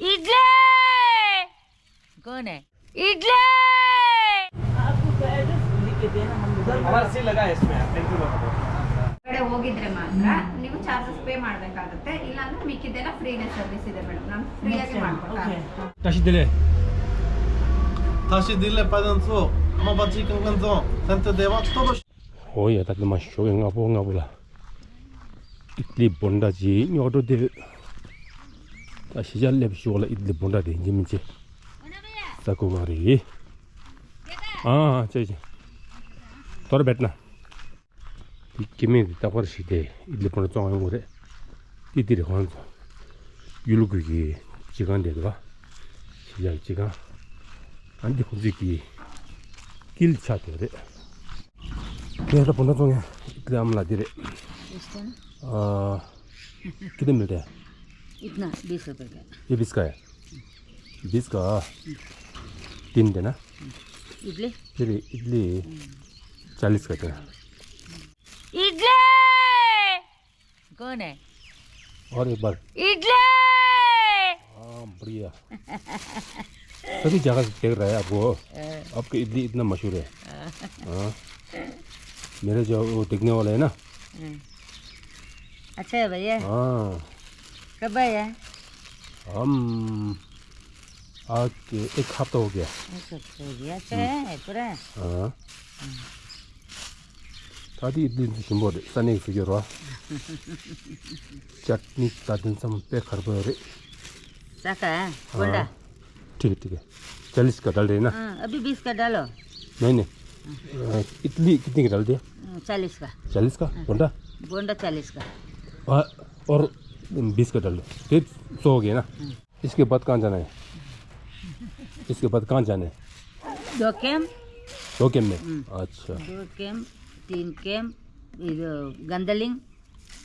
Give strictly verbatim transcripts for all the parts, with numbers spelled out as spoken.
इडली। कौन है? इडली। आपको एड्रेस लिख के देना, हम लोग हमारा सील लगा है इसमें, थैंक यू। ಕಡೆ ಹೋಗಿದ್ರೆ ಮಾತ್ರ ನೀವು ಚಾರ್ಜಸ್ ಪೇ ಮಾಡಬೇಕಾಗುತ್ತೆ, ಇಲ್ಲಾಂದ್ರೆ ಮಿಕ್ಕಿದ್ದೆಲ್ಲ ಫ್ರೀನೇ ಸರ್ವಿಸ್ ಇದೆ ಮೇಡಮ್, ನಮ್ಗೆ ಫ್ರೀಯಾಗಿ ಮಾಡ್ಕೊಡ್ತಾರೆ. 다시 들래. 다시 들래. 빠졌어. 뭐 봤지? कंकन जो संत देवा तो बस. ཨོ་ཡ། ད་དེ་མ་ཤོག་གི་ང་པོ་ང་པོ་ལ་ཨིད་ལི་བོན་ཌ་ཅིག་ཉོ་འགྲོ་དེ། ད་གཞིས་ཆགས་སླེབས་ཤོག་ལ་ཨིད་ལི་བོན་ཌ་དེ་ཡིན་མིན་ཅི་ས་ཀུ་གང་རེད། ཨ་ཅེ་ཅེ། དོར་བེད་ན། དེ་སྐྱེ་དམན་དེ་རྟག་པར་ཞིག་དེ་ཨིད་ལི་བོན་ཌ་བཙོང་ཡོང་གི་རེད། དེ་དེ་རེད་ཁོང་ཚོ། ཡུལ་གུ་གི་སྤྱི་ཁང་དེ་འདུག་ག་གཞིས་ཆགས་སྤྱི་ཁང་། ཨ་འདི་ཁོང་ཚོས་ཀྱི་དཀྱིལ་ཆགས་དེ་རེད། དེ་ལ་བོན་ཌ་བཙོང་ཡ་དེ་ཨམ་ལ་དེ་རེད། ཨ། कितने मिलते हैं? इतना बीस रुपए का। ये बीस का है? बीस का। तीन देना। इडली? फिर इडली चालीस का देना। इडली। कौन है? और एक बार। इडली। हाँ, बढ़िया। सभी जगह से देख रहा है आपको। हाँ। आपका इडली इतना मशहूर है। हाँ। हाँ। मेरे जो वो देखने वाला है ना। हाँ। अच्छा है भैया। हाँ। कब आया? हम आज एक हफ्ता हो गया। एक हफ्ता हो गया। अच्छा है पूरा। हाँ। ད་དེ་ཨིད་ལི་ཞིམ་པོ་རེད། ས་གནས་སུ་ཡོད་རོ། ཅཊ་ནི་ད་དེ་ཙམ་དཔེ་ཁར་པོ་རེད། ས་ཀ་ཨ། ཀོན་ཌ། हाँ। ठीक है, ठीक है। चालीस का डाल रहे हैं ना? हाँ, अभी बीस का डालो। नहीं, नहीं। अ, इडली कितने का डाल दिया? हाँ, चालीस का। चालीस का? हाँ। बोंडा? बोंडा चालीस का। हाँ, और बीस का डाल दो। फिर सौ हो गया ना? हाँ। इसके बाद कहाँ जाना है? इसके बाद कहाँ जाना है? दो कैंप। दो कैंप में? हम्म। अच्छा। दो कैंप, तीन कैंप, इधर गंदलिंग,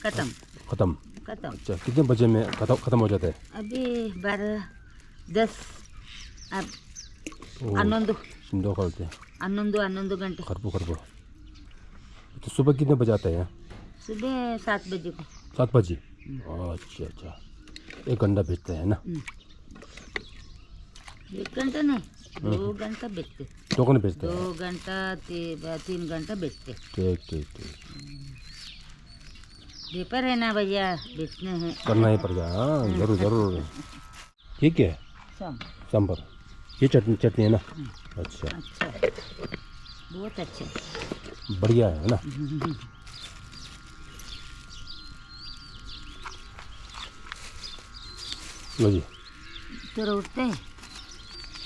खत्म। खत्म। खत्म। अच्छा, कितने बजे में खत्म, खत्म हो जाता है? अभी बारह, दस। अब ओ, आनंद। ཞིམ་མདོག་ཁ་ལ་དེ། आनंद, आनंद घंटे। खरबू, खरबू। तो सुबह कितने बजे आता है यहाँ? सुबह सात बजे को। सात बजे? हम्म। अच्छा, अच्छा। एक घंटा बेचते हैं ना? हम्म। एक घंटा नहीं, दो हम्म। घंटा बेचते। दो घंटा बेचते हैं? दो घंटा, ती-, तीन घंटा बेचते। ठीक, ठीक, ठीक। व्यापार है ना भैया, बेचने हैं। करना ही पड़ेगा, हाँ, जरूर, जरूर। ये क्या है? सांभर। सांभर। ये चटनी, चटनी है ना? हम्म। अच्छा। अच्छा। बहुत अच्छा। बढ़िया है ना? हम्म। लो जी। तेरा उठते हैं?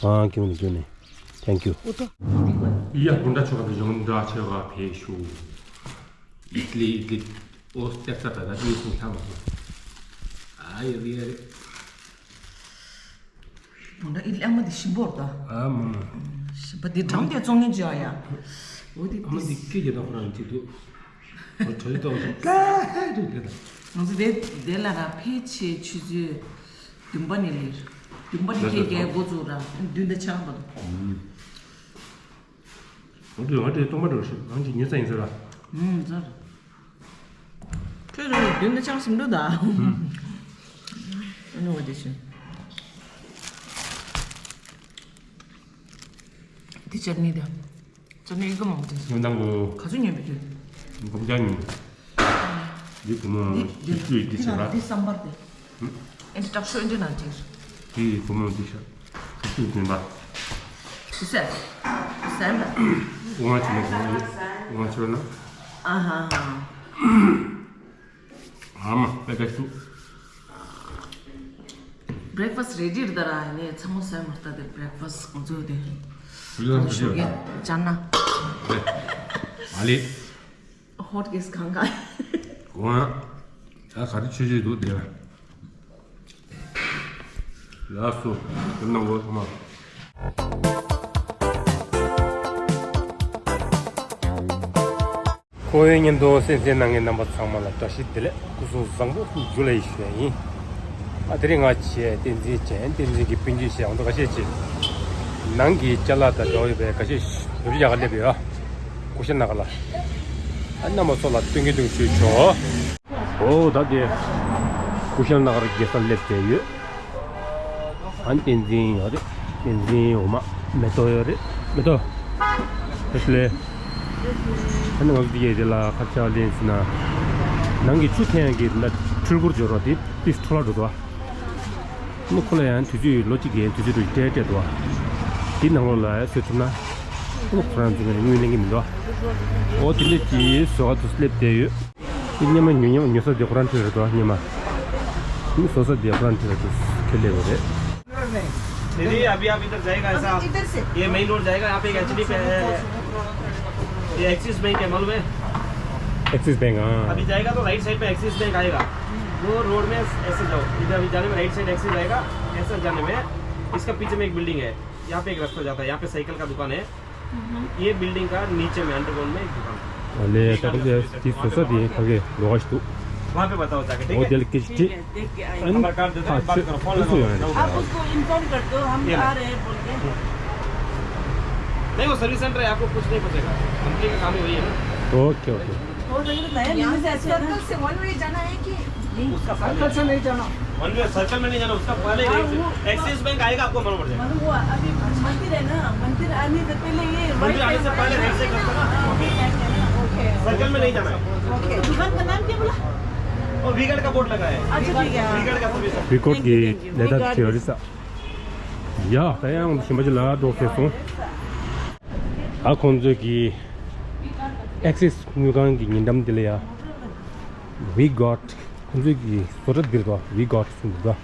हाँ, क्यों नहीं, क्यों नहीं। Thank you। उठो। या गुंडा छोरा भी जो गुंडा छोरा भी शू। इडली, इडली। ओ, स्टेप सा पैदा, ये सुन था। आ, ये, ये, ये। བོད་འདྲ་ཨི་ལི་ཨ་མ་འདི་ཞིམ་པོ་རེད་ད། ཨ་མ་མ། ཞིམ་པ་འདི་འགྲམ་དེ་བཙོང་ངེ་འཇོག་ཡ། འོ་དེ་ཨ་མ་འདི་སྐད་རྒྱག་ད་ཁོ་རང་གཅིག་འདུག་འོ་གྲོད་ཐོག་ཀ་རེད་དེ་ད། ང་ཚོ་དེ་དེ་ལ་ར་ཕལ་ཆེར་ཆུ་ཚོད་བདུན་པ་ནས་ལེར། བདུན་པ་ནས་ཁྱེད་ཀྱི་འགོ་བཙུགས་ར་བདུན་དང་ཕྱེད་ཀ་བར་དུ། ཨ་འདི་ང་དེ་སྟོང་པ་འགྲོ་ཞིག་ང་གཅིག་ཉལ་ས་ཡིན་ཟེར་ར། ཨུམ་ཟེར། ཁྱོད་རང་ལ་བདུན་དང་ཕྱེད་ཀ་ཟིན་འགྲོ་ད། ཨ་ནི་འོ་དེ་བཞིན། དེ་ཅར་ནི་དེ། ཅར་ནི་ཨི་ག་མང་པོ་དེ། ཉོན་དང་གོ། ག་ཚོད་ཉོས་པའི་ཁྱོད། སྒོམ་རྒྱག་ཉོས། འདི་བུ་མོ་དེ་དེ་ཞིབ་ཏུ་ཡིད་ཆེས་བྱེད་ར། དེ་བསམ་པར་དེ། ཨེ་འདྲ་ཤོས་འདི་ན་ཅིག་དེ་བུ་མོ་འདི་ཤ། ཞིབ་ཏུ་ཡིད་ཆེས་པ། དེ་ཟེར། ཟེར་མ། དབང་ཆེན་མོ་དབང་ཆེན་ན། ཨ་ཧ་ཧ། ཨ་མ་པེ་པེ་སུ། བྷི་རེག་ཕ་སི་རེ་ཌི་རེད་ད་ར་ནས་ཚང་མ་ཟས་མ་ལྟ་དེ་བྷི་རེག་ཕ་སི་གོང་ཚོད་དེ། བྷི་རེག་ཕ་སི་ཞོགས་ཀས་ཅར་ན། ཨ་ལེ། ཧོ་ཊི་ཀེ་སི་གང་ག་གོང་ཨ། ད་ག་རེ་ཆོས་ཆོས་འདུག་དེ་ལ། ལགས་སོ། དེ་ནང་ལོ་ཚང་མ། ཁོ་བོའི་ཉིན་ཐོ་གསན་གཟིགས་གནང་མཁན་རྣམ་པ་ཚང་མ་ལ་བཀྲ་ཤིས་བདེ་ལེགས། སྐུ་གཟུགས་བཟང་པོ། འཇུ་ལེ་ཡིས་ཞུ་ཡ་ཡིན། ཨ་དེ་རིང་ང་བཅས་བསྟན་འཛིན་ཅན་བསྟན་འཛིན་གྱི་སྤུན་མཆེད་ཞེས་ཡང་དུ་ཁ་ཤས་ཅིག་ནང་གི་ཅ་ལག་དང་འབྲེལ་བ་ཡོད་པའི་ཁ་ཤས་ལུ་རྒྱ་གར་སླེབས་ཡོད། ཀུ་ཤལ་ནགར་ལ། ཨ་རྣམ་པ་ཚོ་ལ་སྟོན་གྱི་འདུག་ཞུས་ཆོག་འོ་ད་དེ་ཀུ་ཤལ་ནགར་རྒྱལ་ས་སླེབས་བསྡད་ཡོད། ཨ་ནི་བསྟན་འཛིན་ཡོད་རེད། བསྟན་འཛིན་འོ་མ་མེ་ཏོག་ཡོད་རེད། མེ་ཏོག་ཨེ་ཤི་ལེ། ཨ་ནི་ང་ཚོ་འདི་གའི་དེ་ལ་ཁ་ཆག་ལེན་ཟིན་ན། ནང་གི་ཆུ་འཐེན་ཡག་གི་ན་འཕྲུལ་འཁོར་འབྱོར་བ་དེ་ཏིས་འཕྲོ་བརླག་འགྲོ་འདུག་ཨ་ནི་ཁོ་ལ་ཡང་དུས་ཚོད་ལོ་གཅིག་གི་དུས་ཚོད་འགྲོ་སྤྲད་སྤྲད་འདུག་ཨ་དེའི་ནང་ལོགས་ལ་བཟོས་ཐུབ་ན། ཨ་ནི་ཁོ་རང་ཚོ་ནས་དངུལ་ལེན་གི་མི་འདུག་ཨ་འོ་དེ་འདྲ་གྱིས་བཟོ་ག་དུ་སླེབས་བསྡད་ཡོད། དེ་སྙེ་མ་ཉོ་ཉོ་ཉོ་ས་དེ་ཁོ་རང་ཁྲིད་རེད་དོ་སྙེ་མ། མི་བཟོ་ས་དེ་ཁོ་རང་ཁྲིད་རེད་དོ་ཁས་ལེན་རེད། दीदी, अभी आप इधर जाएगा ऐसा, इधर से। ये मेन रोड जाएगा, यहाँ पे एक एचडी पे है। ये एक्सिस बैंक है, मालूम है? एक्सिस बैंक, हाँ। अभी जाएगा तो राइट साइड पे एक्सिस बैंक आएगा। वो रोड में ऐसे जाओ, इधर अभी जाने में राइट साइड एक्सिस आएगा, ऐसा जाने में इसका पीछे में एक बिल्डिंग है, यहाँ पे एक रास्ता जाता है, यहाँ पे साइकिल का दुकान है। ये बिल्डिंग का नीचे में अंडरग्राउंड में एक दुकान है। ले तब से तीस सौ से दिए खगे लोगों को। वहाँ पे बताओ जाके, ठीक है? वो दिल किस ठीक है, देख के आएंगे। हमारा कार्ड देते हैं, बात करो, फोन लगाओ। आप उसको इन्फॉर्म कर दो, हम आ रहे हैं बोल के। नहीं, वो सर्विस सेंटर है, आपको कुछ नहीं पहुँचेगा। कंपनी का काम ही वही है ना। Okay, okay. हो सके तो नया यहाँ से सर्कल से वन वे जाना है कि? उसका सर्कल से नहीं जाना। वन वे सर्कल में नहीं जाना, उसका पहले हाँ, वो एक्सिस बैंक आएगा, आपको मालूम पड़ जाएगा। मतलब वो अभी मंदिर है ना, मंदिर आने से पहले ये मंदिर आने से पहले राइट साइड रास्ता ना। ओके। सर्कल में नहीं जाना है। ओके। दुकान का नाम क्या बोला? वो वी गार्ड का बोर्ड लगा है। अच्छा, ठीक है। वी गार्ड का सर्विस है। वी गार्ड की लेदर थ्योरी सा। ཡ། ད་ཡང་ཞིམ་པ་ཅིག་ལ་འགྲོ་ཁེལ་སོང་། ཨ་ཁོང་ཚོས་ཀྱི་ཨེག་སིས་དངུལ་ཁང་གི་ཉེ་འགྲམ་འདི་ལ་ཡ། We got ཁོང་ཚོས་ཀྱི་བཟོ་གྲྭ་འདིར་དོ། We got གསུངས་འདུག་དོ།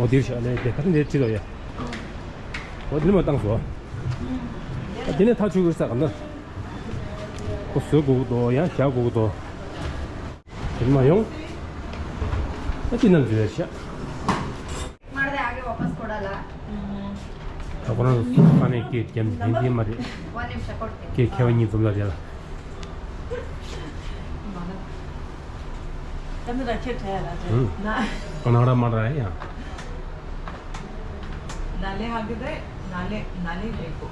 འོ་འདིར་བཞག་ལས་དེ་ག་ཚོད་འདིར་ཁྲིད་དོ་ཡ། འོ་འདི་ནས་མར་བཏང་སོ། ཨ་དེ་ནས་ཐག་ཆོད་ཀྱི་ས་ག་ན། ཁོ་བཟོ་དགོས་ཀྱི་འདུག་ཡང་བཞག་དགོས་ཀྱི་འདུག་དེ་མ་ཡོང་། ཨ་ཅི་ནམ་འཛུལ་བའི་ཤ། हमारे आगे वापस थोड़ा ला। ད་ཁོ་རང་ཚོ་ས་ནས་སྐད་རྒྱབ་ནས་ཡིན་དེ་མ་རེད། वन निमिषा कोड के। སྐད་ཁྱེད་པ་གཉིས་འཛོམས་ལ་རེད་ལ། ད་ནི་ར་ཁྱེད་བྲལ་ཡ་ལ་རེད། ཨང་། ན། ཁོ་ནང་ར་མ་ར་ཡ། ནཱ་ལེ་ཧ་གི་རེད། ནཱ་ལེ་ནཱ་ལེ་རེད་གོ།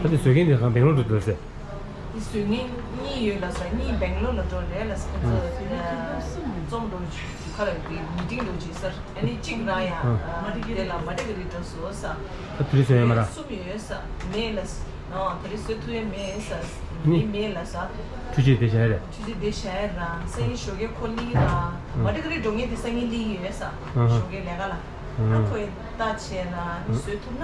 ད་དེ་བཟོ་མཁན་དེ་གང་བེང་ལོར་དུ་འགྲོ་ཟེར། དེ་བཟོ་མཁན་གཉིས་ཡོད་ལ་ས། གཉིས་བེང་ལོར་ལ་འགྲོ་རེད་ལ་ས། ཁོ་ཚོ་རྩོམ་འགྲོ་ཁ་ལ་ཡོད་པའི་མི་ཏིང་འགྲོ་བྱེད་ས། ཨ་ནི་གཅིག་རང་ཡང་དེ་ལ་མ་འགྲིག་གི་རེད་འགྲོ་སོ་ས། ད་དེ་རིང་བཟོ་ཡ་མ་ར། གསུམ་ཡོད་ས་མེད་ལ་ས། ཨ་དེ་རིང་བཟོ་ཐུབ་ཡ་མེད་ས། ནི་མི་མེད་ལ་ས། འཕྲུལ་ཆས་དེ་བྱ་ཡ་རེད། འཕྲུལ་ཆས་དེ་བྱ་ཡ་ར། སང་ཉིན་ཞོགས་ཀས་ཁོ་ལི་ར། མ་འགྲིག་གི་རེད་འགྲོ་ངེས་དེ་སང་ཉིན་ལི་ཡོད་ས། ཞོགས་ཀས་ལས་ཀ་ལ། ཨ་ཁོས་ལྟ་བྱས་ར་ནི་བཟོ་ཐུབ་ན།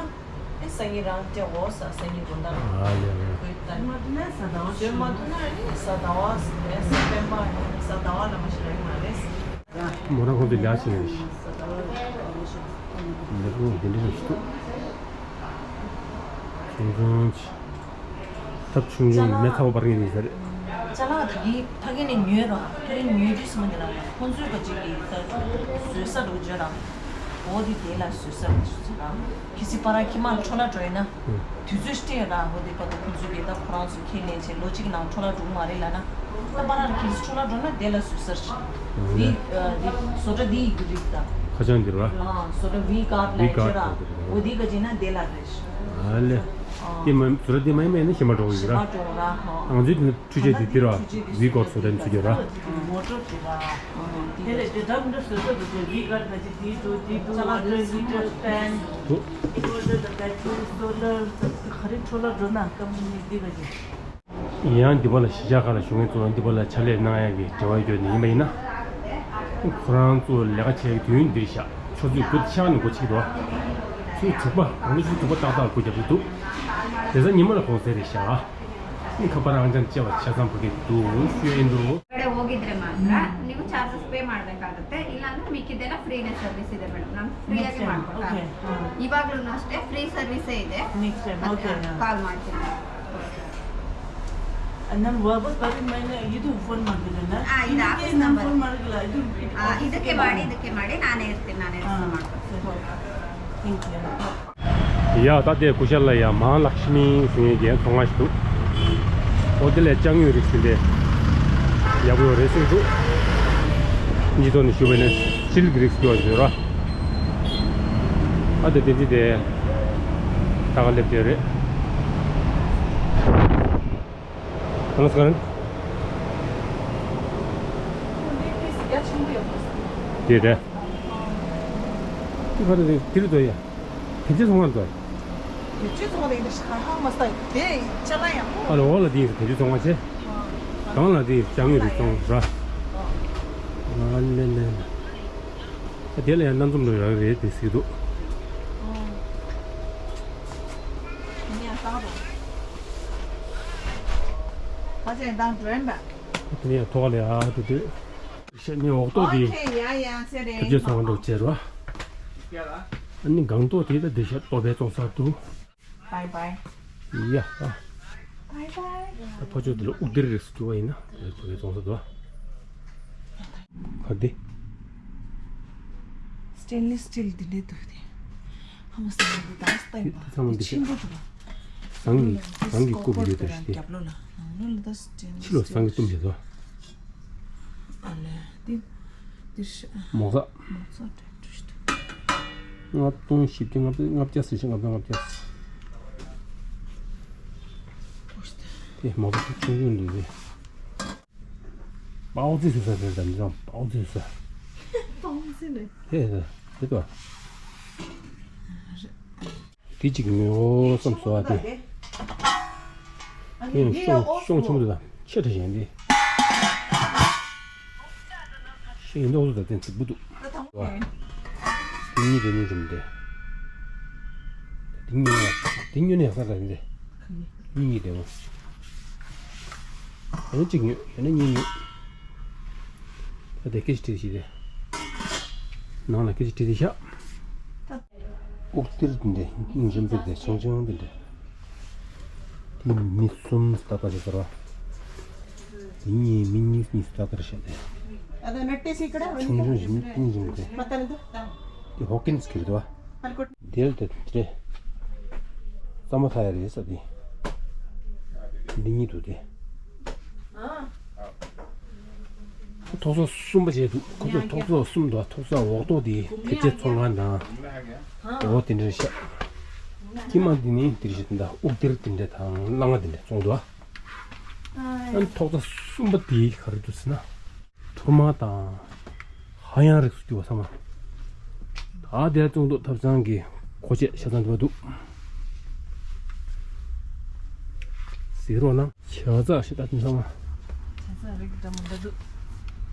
ཨེ་སང་ཉིན་རང་སྤྲད་འོ་ས། སང་ཉིན་དགོང་དག་ལ། ཨ་ལས་ལས། ཁོས་ལྟ་ནི། བཟོ་མ་ཐུབ་ན་ཨེ་ས་ཟླ་བ་ཟེར་ས་སྤེན་པ་ཨེ་ས་ཟླ་བ་ལ་མ་ཤི་ར་ཡིན་མ་རེད། མོ་རང་ཁོང་ཚོ་ལས་བྱེད་ནས་ལས་ཁུངས་དེ་འདྲ་ཞིག་འདུག་ཆུང་ཆུང་ཅིག་ཐབ་ཆུང་ཆུང་མེ་ཚ་བོ་པར་ངེས་ཡིན་ས་རེད། ཅ་ལག་ད་གིན་ཕ་གི་ནས་ཉོས་ར། ཕ་གི་ཉོས་དུས་སོང་དེ་ལ་ཁོང་ཚོའི་ག་ཅིག་གིས་ད་བཟོས་ས་འགྲོ་བརྗོད་ར། འོ་དེ་དེ་ལ་བཟོས་ས་ར། ཁི་སི་པ་ར་ཁི་མ་འཕྲོ་ལ་འགྲོ་ཡིན་ན། དུས་ཚོད་སྤྲད་ར། འོ་དེ་བར་དུ་ཁོང་ཚོས་དེ་ད་ཁོ་རང་ཚོས་ཁས་ལེན་བྱས་ལོ་གཅིག་ནང་འཕྲོ་ལ་འགྲོ་གི་མ་རེད་ལབ་ན། ད་པ་ར་ར་ཁི་སི་འཕྲོ་ལ་འགྲོ་ན་དེ་ལ་བཟོས་ས་ར། འདི་འདི་བཟོ་གྲྭ་འདི་ཡི་གི་རིགས་དང་། ཁ་བྱང་འདིར་བ། བཟོ་གྲྭ་ཝི་ཀར་ལ་ཁྱེད་ར། འོ་དེ་ག་ཅིག་ན་དེ་ལ་རེད། ཨ་ལེ། དེ་མ་བཟོ་གྲྭ་དེ་མ་ཡིན་མ་ཡིན་ན་ཞེ་མ་འགྲོ་གི་ཡོད་ར། ཞེ་མ་འགྲོ་ར་ཧོ། ང་ཚོའི་དེ་འཕྲུལ་ཆས་དེ་དེ་ར། ཝི་ཀར་བཟོ་གྲྭ་ཚུགས་ཡོད་ར། མོ་ཊར་དེ་ར། དེ་ལས་དེ་འདྲ་མི་འདྲ་བཟོས་ས་འདུག་ཅེས་ཝི་ཀར་ད་ཅི་དེ་འགྲོ་དེ་འགྲོ། ཝ་ཊར་ཧི་ཊར་ཕེན། འགྲོ། ཨིན་ཝར་ཊར་དང་བེ་ཊ་རི་སོ་ལར་ག་རེ་འཕྲོ་ལ་འགྲོ་ན་ཀམ་པ་ནི་འདི་ག་ཅི། ཡང་འདི་པ་ལ་གཞིས་ཆགས་ཁག་ལ་བཞུགས་མཁན་ཚོ་འདི་པ་ལ་ཕྱག་ལས་གནང་ཡག་གི་འབྲེལ་བ་བརྒྱུད་ནས་ཡིན་པ་ཡིན་ན། ཁོ་རང་ཚོ་ལས་ཀ་བྱེད་ཡག་དུས་ཡུན་འདིར་བཞག་ཆུ་ཚོད་དགུ་ཆགས་ནས་སྒོ་ཕྱེ་འདུག་ཆུ་ཚོད་དྲུག་པ་གང་ལྟར་ཆུ་ཚོད་དྲུག་པ་ཏག་ཏག་སྒོ་བརྒྱབ་ཀྱི་འདུག་དེང་སང་ཉི་མ་ལ་གུང་སེང་རེད་བཞག་ནི་ཁ་པར་ཨང་ཅང་བཅད་པ་ཆ་ཚང་ཕ་གི་འདུག་ཤོད་ཡིན་འདུག ಕಡೆ ಹೋಗಿದ್ರೆ ಮಾತ್ರ ನೀವು ಚಾರ್ಜಸ್ ಪೇ ಮಾಡ್ಬೇಕಾಗುತ್ತೆ. ಇಲ್ಲ ಅಂದ್ರೆ ಮಿಕ್ಕಿದ್ದೆಲ್ಲ ಫ್ರೀನೇ ಸರ್ವಿಸ್ ಇದೆ ಮೇಡಮ್. ನಮ್ ಫ್ರೀ ಆಗಿ ಮಾಡ್ಕೊಡ್ತಾರೆ. ಇವಾಗ್ಲೂ ಅಷ್ಟೇ ಫ್ರೀ ಸರ್ವಿಸೇ ಇದೆ. Next time okay. ಕಾಲ್ ಮಾಡ್ತೀನಿ. ನಮ್ಮ ವಾಪಸ್ ಬರೀ ಮೈನೆ ಇದು ಫೋನ್ ಮಾಡ್ತಿದ್ರಲ್ಲ. ಆ, ಇದು ಆಫೀಸ್ ನಂಬರ್. ಫೋನ್ ಮಾಡಿಲ್ಲ ಇದು. ಆ, ಇದಕ್ಕೆ ಮಾಡಿ, ಇದಕ್ಕೆ ಮಾಡಿ, ನಾನೇ ಇರ್ತೀನಿ, ನಾನೇ ರಿಸೀವ್ ಮಾಡ್ಕೊತೀನಿ. Thank you. ཡ་ད་དེ་ཀུ་ཤ་ལ་ཡ་མ་ཧཱ་ལཀྵ་མི་ཟེར་མཁན་གྱི་ཚོང་ཁང་ཞིག་འདུག་འོ་དེ་ལས་ལྕགས་དངུལ་རིགས་ཟིན་ཏེ་ཡག་པོ་ཡོད་རེད་ཟེར་གྱི་འདུག་སྤྱི་ཚོགས་ནས་ཞུ་བ་ནི་སིལ་གྱི་རིགས་ཡོད་ཟེར་ར། ཨ་དེ་དེ་ཅི་དེ་ད་ག་སླེབས་བསྡད་རེད། नमस्कार। དེ་རེད། ཁ་རེ་དེ་རེད་དོ་ཡ། དེ་ཅི་ཚོང་བ་དོ། དེ་ཅི་ཚོང་བ་དེ་ཧ་ཧ་མ་སྟ་དེ་ཅ་ལ་ཡང་། ཨ་ལོ་འོ་ལ་དེ་དེ་ཅི་ཚོང་བ་ཆེ། གང་ལ་དེ་ཅ་དངོས་རེད་ཚོང་ར། ཨ་ལེ་ལེ་ལེ། ཨ་དེ་ལ་ཡང་སྣ་འཛོམས་ལོ་ཡག་རེད་དེ་ཟིག་འདུག་ཁ་ཆེ་དང་འགྲོན་པ། དེ་ནས་ཐོག་ལ་ཡ་དེ་དུས། ཤ་ནི་འོག་ཏོ་དེ། ཨོ་ཁེ་ཡ་ཡ་ཟེར་རེད། དེ་ཚོང་འགྲོ་བྱེད་རོ། ཨ་ནི་སྒང་ཏོ་དེ་ད་དེ་ཤ་ཏོ་བའི་བཙོང་ས་འདུག་བའི་བའི། ཡ་ཨ། བའི་བའི། ད་ཕ་ཆོས་དེ་ལ་དབུགས་སྡེར་རེ་སུ་འགྲོ་བ་ཡིན་ན་ཏོ་བའི་བཙོང་ས་འདུག་ག་དེ། སྟེན་ལི་སི་སི་ཊིལ་འདི་འདྲའི་འདུག་སྟེ། ཧ་མ་སི་འདི་ད་སྟེན་པ་དེ་ཚང་མ་འདི་ཆེན་པོ་འདུག་ཟངས་ཀྱི་ཟངས་ཀྱི་རྐུབ་ཡོད་དེ་ཤི། རྒྱབ་ལོགས་ལ་ནང་ལོགས་ལ་ད་སྟེན་ཕྱི་ལོ་ཟངས་ཀྱི་བཏུམ་བྱེད་དོ། ཨ་ལེ་འདི་འདི་ཤ་མོག་ས། མོག་ས་དྲན་དྲུ་ཤི་འདུག་ལྔ་སྟོང་བཞི་བརྒྱ་ལྔ་བརྒྱ་ལྔ་བརྒྱ་ཟེར་ཤི་ལྔ་བརྒྱ་ལྔ་བརྒྱ། དེ་མོག་ས་ཆུང་ཆུང་འདུག་གས། པའོ་ཙི་ཟེར་ས་རེད་དམ་ཙང་པའོ་ཙི་ཟེར་ས། པའོ་ཙི་ནས། དེ་དེ་དེ་དོ། དེ་གཅིག་ཉོ་བསམ་སོང་བ་དེ། དེ་ཡང་ཤོང་ཤོང་ཆུང་དུ་དང་ཆེ་དྲགས་གཞན་དེ། ཤེས་ཡིན་འདོགས་སུ་ད་དེ་འཛིག་པོ་འདུག་བ། དེ་གཉིས་དེ་གཉིས་འཛོམས་དེ། དེ་ཉོ་ན་དེ་ཉོ་ན་ཡག་ས་རེད་དེ། གཉིས་གཉིས་དེ་བ། ཡང་ན་གཅིག་ཉོས་ཡང་ན་གཉིས་ཉོས། ད་དེ་སྐད་ཆ་དྲིས་ཤིག་དེ། ནང་ལ་སྐད་ཆ་དྲིས་དེ་ཤག་དབུགས་སྟེར་དེ་འདྲས་སྙིང་རྗེ་མཛེས་དེ་ཆུང་ཆུང་དེ་འདྲས། དེ་མི་གསུམ་ལྟ་ལྟ་ཞིག་ཟེར་བ། དེ་གཉིས་མི་གཉིས་གཉིས་ལྟ་ལྟ་ཞིག་དེ། ཆུང་ཆུང་ཞིག་མི་སྙིང་རྗེ་མཛེས། དེ་ཧོ་ཀིན་སི་གིར་དུ་བ། དེར་དེ་དེ་རེད། རྩ་མ་ཐ་ཡ་རེད་ས་དེ། འདི་གཉིས་འདུག་དེ། ཐོག་ས་གསུམ་པ་བྱས་འདུག་ཁོ་ཚོ་ཐོག་ས་གསུམ་འདུག་ཐོག་ས་འོག་ཐོག་དེ་དེབ་ཆའི་ཚོང་ཁང་དང་། འོ་དེ་འདྲ་ཤག་ཁྱི་མ་འདི་ནི་དེ་རེད་ཤག་དེ་འདྲ་དབུགས་སྟེར་དེ་འདྲ་དང་གླང་ང་དེ་འདྲ་བཙོང་འདུག་ཨ་ནི་ཐོག་ས་གསུམ་པ་དེ་ག་རེ་འདུག་ཟེར་ན། ཐོར་མ་དང་། ཧ་ཡང་རིགས་སུ་གྱུར་པ་ཚང་མ། ད་དེར་བཙོང་འདུག་ཐབ་ཚང་གི་གོ་ཆས་ཆ་ཚང་འདུག་པ་འདུག་ཟེར་རོགས་གནང་། ཆ་ཚང་ཞིག་ད་ཐུན་ཚང་མ། ཆ་ཚང་རིགས་འདྲ་མི་འདྲ་འདུག་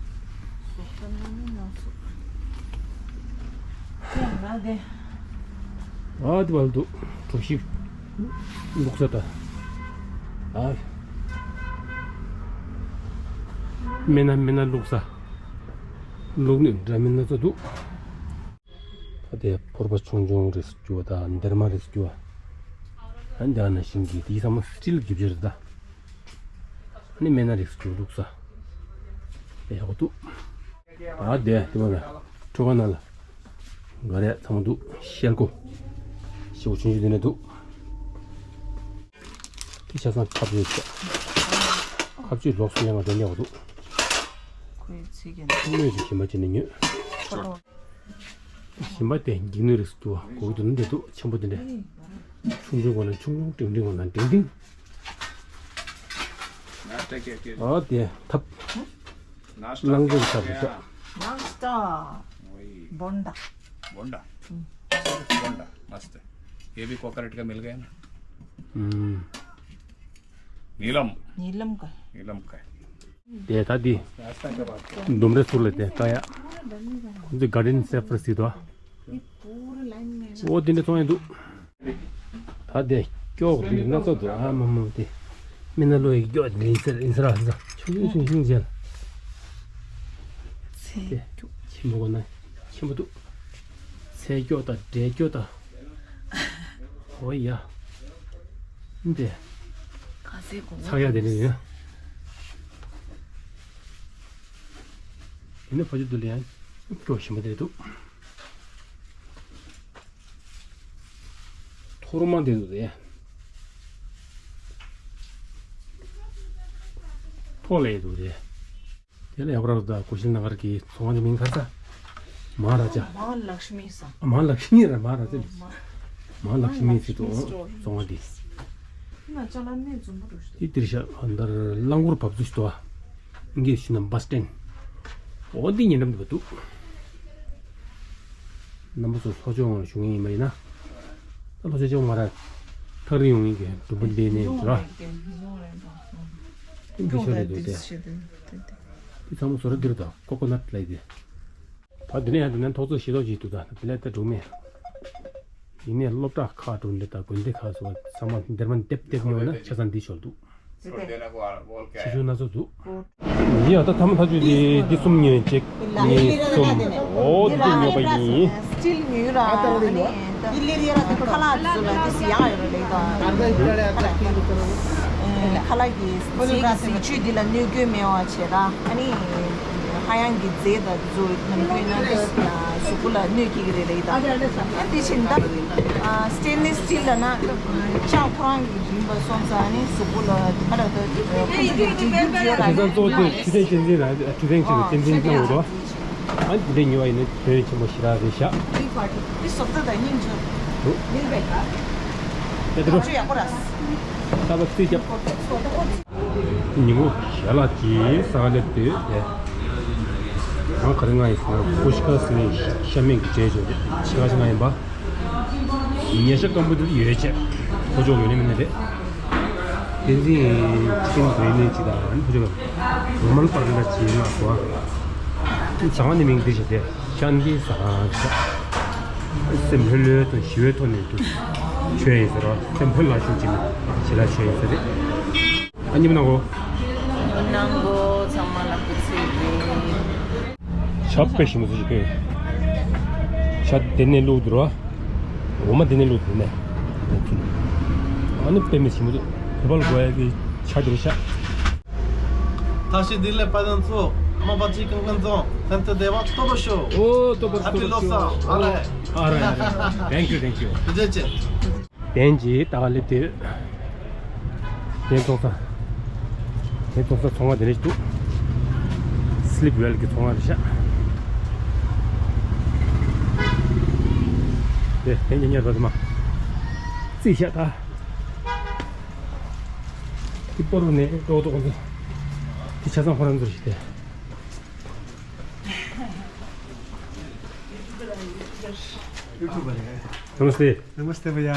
སོག་ཙམ་ནི་མི་ཉོ་སོག་ཅེས་ང་དེ། ཨ་དེ་བར་དུ་གྲོ་ཞིབ་ལུག་ས་ད། ཨ། མེ་ན་མེ་ན་ལུག་ས། ལུག་ནི་འདྲ་མིན་སྣ་ཚོགས་འདུག་ད་དེ་ཕོར་པ་ཆུང་ཆུང་རིགས་སུ་གྱུར་པ་དང་འདེར་མ་རིགས་སུ་གྱུར་པ། ཨ་འདི་ཨ་ན་ཤིང་གི་དེའི་ས་མ་སི་ཊིལ་གྱི་བརྗོད་རེད་ད། ཨ་ནི་མེ་ན་རིགས་སུ་གྱུར་ལུག་ས། དེ་ཡག་པོ་འདུག་ད་དེ་དེ་མ་ལ་ཁྲོ་བ་ན་ལ། ག་རེ་ཚང་མ་འདུག་ཤེལ་སྒོ། ཤེལ་སྒོ་ཆུང་ཆུང་དེ་ནས་འདུག་དེ་ཆ་ཚང་ཁ་བརྗོད་བྱས། ཁ་བརྗོད་ལོགས་སུ་ཡང་དེ་ཉོ་འདུག་ཁོའི་ཚིག་གི་སྨོས་ཀྱི་ཞིམ་པ་བྱས་ནས་ཉོས། ཕོ་ཏོ། ཞིམ་པ་དེ་འགྱིག་སྣོད་རིགས་སུ་གྱུར་པ་གོ་གི་འདུག་ན་འདི་འདུག་ཆེན་པོ་དེ་འདྲ། ཆུང་ཆུང་གོ་ན་ཆུང་ཆུང་འབྲིང་འབྲིང་གོ་ན་འབྲིང་འབྲིང་། ཨ་དེ་ཐབ། རླངས་འཁོར་ཐབ་རེད་ཤག नाश्ता। वही। बोंडा। बोंडा। हम्म। बोंडा। मस्त है। ये भी कोकोनट का मिल गया ना। हम्म। नीलम। नीलम का। नीलम का है। དེ་ད་དེ། नाश्ता के बाद। འདུམ་རེ་ཚུར་ལ་དེ་ལྟ་ཡ། ཁོང་ཚོས་གར་ཌེན་སེ་ཕ་རི་ཟེར་དོ། འོ་དེ་འདྲ་བཙོང་ཡ་འདུག་ད་དེ་སྐྱོགས་རིགས་སྣ་ཚོགས་འདུག་ཨ་མ་མ་དེ། མི་སྣ་ལོ་ཡི་སྐྱོགས་རིགས་ཟེར་ཡིན་ཟེར་ཨ་ཟེར་ཆུང་ཆུང་ཆུང་ཆུང་བྱས། ཚེ་དེ་སྐྱོགས། ཆེན་པོ་གོ་ན་ཆེན་པོ་འདུག་ཚེ་སྐྱོགས་དང་འབྲས་སྐྱོགས་དང་། འོ་ཡ། འདི། ཁ་ཟས་གོང་ཚགས་ཡག་དེ་ནས་ཡིན། ཡིན་ན་ཕ་ཆུ་འདི་ལ་ཡང་སྐྱོགས་ཞིམ་པོ་དེ་འདུག་ཐོར་མ་དེ་འདུག་དེ། ཐོག་ལས་འདུག་དེ། དེ་ལ་ཡག་པོ་རག་འདུག་ད་གོ་ཤིན་ནགར་གྱི་ཚོང་བ་དེ་མིང་ག་རེ་ཟ། མ་ར་ཅ། མ་ལག་ཤི་མི་ས། མ་ལག་ཤི་མི་ར་མ་ར་ཅ། མ་ལག་ཤི་མི་ཟེར་འདུག་ཚོང་བ་དེ། ན་ཅ་ལ་ནས་འཛོམས་པོ་འགྲོ་ཤི། དེ་དེར་ཤ་འདར་རླངས་འཁོར་བབས་ཚུལ་ཞིག་འདུག་བ། ངས་ཤི་ན་བ་སི་ཊན། འོ་འདི་ཉེ་འགྲམ་དུ་འདུག་རྣམ་པ་ཚོ་ལྷོ་ཕྱོགས་ངོས་ལ་བཞུགས་མཁན་ཡིན་པ་ཡིན་ན། ད་ལྷོ་ཕྱོགས་ཕྱོགས་མ་ར་ཐག་རིང་ཡོང་མཁན་གྱི་འགྲོ་འབུ་འདི་ནས་འགྲོ་ར། འདི་ཤོར་རེད་འདུག་སྟེ། འདི་ཚང་མ་བཟོ་གྲྭ་འདིར་དང་ཀོ་ཀོ་ནཊ་ལབ་ཡི་དེ། ད་འདི་ནས་ཡང་འདི་ནས་ཐོག་བརྩེགས་ཞེ་ཐོག་ཅིག་འདུག་ད་འདི་ལས་ད་འགྲོ་མེད། ཡིན་ནས་སློབ་གྲྭ་ཁག་འགྲོ་འདི་དང་དགོན་སྡེ་ཁག་སོགས་ཚང་མ་འདིར་མ་འདེབས་འདེབས་ཡོང་ན་ཆ་ཚང་འདི་ཤོར་འདུག་ཆེ་ཆུང་སྣ་ཚོགས་འདུག་ཡིན་ཡང་ད་ཐ་མ་ཐག་ཆོད་དེ་འདི་གསུམ་ཉོས་ཅེག་གཉིས་གསུམ། འོ་འདི་ཉོས་པ་ཡིན། སི་ཊིལ་ཉོས་ར། ཨ་ནི་ཁ་ལག་ཚོ་ལ་འདི་སི་ཡག་ཡོད་ར་ལེགས་དང་། ཁ་ལག་གི་རྫས་ཀྱི་སི་ཆུ་འདི་ལ་གནོད་སྐྱོན་མེད་པ་བྱས་ད། ཨ་ནི་ཧ་ཡང་གི་རྫས་དང་། ཚོ་ནམ་རྒྱུན་ན་འདི་གཟུགས་པོ་ལ་གནོད་སྐྱེལ་གྱི་རེད་ལེགས་དང་། ཨ་དེ་བཞིན་ད་སི་ཊེན་ལེ་སི་སི་ཊིལ་ལབ་ན་ལྕགས་ཁོ་རང་གི་ཡིན་པ་སོང་ཙང་ནི་གཟུགས་པོ་ལ་ད་ལ་ད་ཁོ་ཚོ་གི་འགྲིག་རྒྱུ་བརྗོད་ར། དེང་སང་གཙོ་བོ་དེ་འཕྲོད་བསྟེན་གཅེས་འཛིན་ལ་འཕྲོད་བསྟེན་གཅེས་འཛིན་གནང་དགོས་རེད། ཨ་འདི་འདྲ་ཉོ་བ་ཡིན་ན་དོན་ཆེན་པོ་ཞེ་དྲག་རེད་ཤག་འདི་བཟོ་ལྟ་དང་སྙིང་རྗེ་འདུག་ལིལ་བེ། དེ་འདྲ་ཆུ་ཡག་པོ་ར། ད་བ་རྩིས་རྒྱབ། ཉིན་མོ་ཞལ་ལག་གིས་ས་ག་སླེབས་དུས། ང་ག་རེ་ང་ཡིན་ཟེར་ན་ཀོ་ཤི་ཀ་ཟེར་ནས་ཤ་མེད་ཀྱི་བྱས་བྱས་ཤ་ཁ་ཤ་ང་ཡིན་པ། ཉལ་ཤ་སྐམ་པོ་དེ་ཡོད་བྱས། ཁོ་ཅོག་ཡོད་ནི་མིན་ནི་རེད། བསྟན་འཛིན་ཅིག་རེད་ནས་ཅིག་དང་ཁོ་ཅོག་རོ་མན་པར་འདྲ་ཅིག་ལ་གོ། ཟ་བ་ནི་མིང་འདི་བྱས་ཏེ་ཤ་འདི་ཟ་ཤ། སེམས་ལྷོད་ལྷོད་དང་ཞི་བའི་ཐོག་ནས་འདུག་ཆོས་ཡིན་ཟེར་བ། སེམས་ལྷོད་ལྷོད་ཞིག་ཅིག་ནས་ཞི་ལ་ཆོས་ཡིན་ཟེར་རེད། ཨ་ཉིམ་ནང་གོ། ནང་གོ་ཚང་མ་ལ་སྐུ་ཚེ་རིང་། ཆབ་དཔེ་ཞིམ་པོ་ཞིག་དཔེ། ཆ་དེ་ནས་བླུགས་འདུག་ར། འོ་མ་དེ་ནས་བླུགས་འདུག་ནས། ཨ་ནི་དཔེ་མི་ཞིམ་པོ་འདུག་བོད་པ་ལ་དགོས་ཡ་གི་ཆ་དེ་རེད་ཤག་ཐ་ཤི་དིལ་ལེ་པ་དང་ཚོ་མ་པ་ཅི་གང་གང་ཚོ་ཐན་ཐ་དེ་བ་ཏོ་པ་ཤོ། ཨོ་ཏོ་པ་ཧ་པི་ལོ་སཱ་ཨ་རེ། ཨ་རེ་ཨ་རེ། Thank you, thank you. ཇེ་ཇེ། དན་གྱིས་ད་ག་ལེ་དེ། དན་ཚོང་ས། དན་ཚོང་ས་ཚོང་བ་དེ་རེད་འདུག་སི་ལིབ་ཝེལ་གྱི་ཚོང་བ་རེད་ཤག་དེ་དན་གྱི་གཉེར་པ་དུ་མ། རྩིས་ཤག་ད། དེ་པོ་རུ་ནས་ཏོག་ཏོག་ཏོག་དེ་ཆ་ཚང་ཁོ་རང་ཚོ་རེད་དེ། नमस्ते। नमस्ते भैया।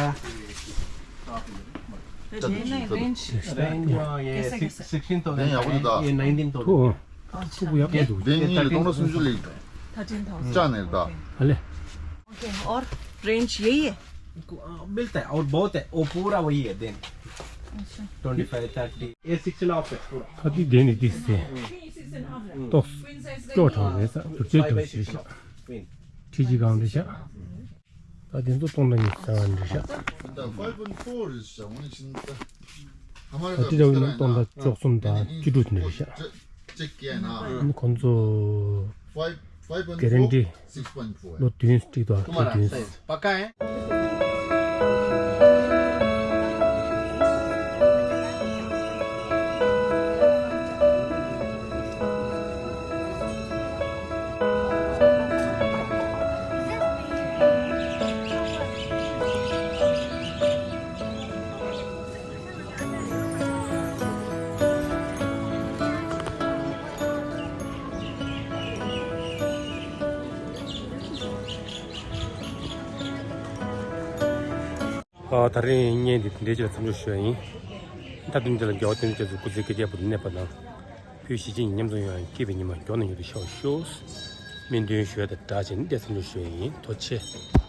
रेंज। रेंज ये कैसा, कैसा? Sixteen thousand. नहीं, आपको तो ये नाइनटीन थाउजेंड। 어, अच्छा। 네, ये दोनों सुनजो ले। Thirteen thousand. चा नहीं था। ओके। ओके, और रेंज यही है? आ, मिलता है और बहुत है, वो पूरा वही है देन। अच्छा। Twenty five, thirty. ये सिक्स एंड हाफ है पूरा। थर्टी देन इट इज से। तो क्यों उठाओगे सर? तो चेक कर शीशा। ट्वेंटी। ठीक जी काम दिशा। ད་དེ་ཚོ་སྟོང་ཕྲག་ཉི་ཤུ་རྩ་ལྔ་འདྲ་ཤག་ད་ལྟ་འདྲ་བོ་ཡིན་ན་སྟོང་ཕྲག་བཅུ་གསུམ་དང་བཅུ་དྲུག་འདྲ་ཤག་ཨ་ནི་ཁོང་ཚོ་གྷ་རན་ཊི་ལོ་བདུན་གཅིག་དང་ལོ་བདུན། ཨ། ད་རིང་བརྙན་འདི་འདི་འདྲ་ཅིག་ལ་མཚམས་འཇོག་ཞུ་ཡ་ཡིན། མཐའ་དོན་འདི་ལ་དགེ་བ་དོན་ཆེད་དུ་སྐུ་ཚེ་བསྐལ་བརྒྱའི་བར་དུ་གནས་པ་དང་། བོད་གཞིས་བྱེས་མཉམ་འཛོམས་ཡོང་བའི་སྐྱིད་པའི་ཉི་མ་མགྱོགས་ནས་མྱུར་དུ་ཤར་བར་ཤོག་སྨོན་འདུན་ཞུ་ཡ་དང་སྦྲགས་བྱས་ནས་འདིར་མཚམས་འཇོག་ཞུ་ཡ་ཡིན། ཐུགས་རྗེ་ཆེ།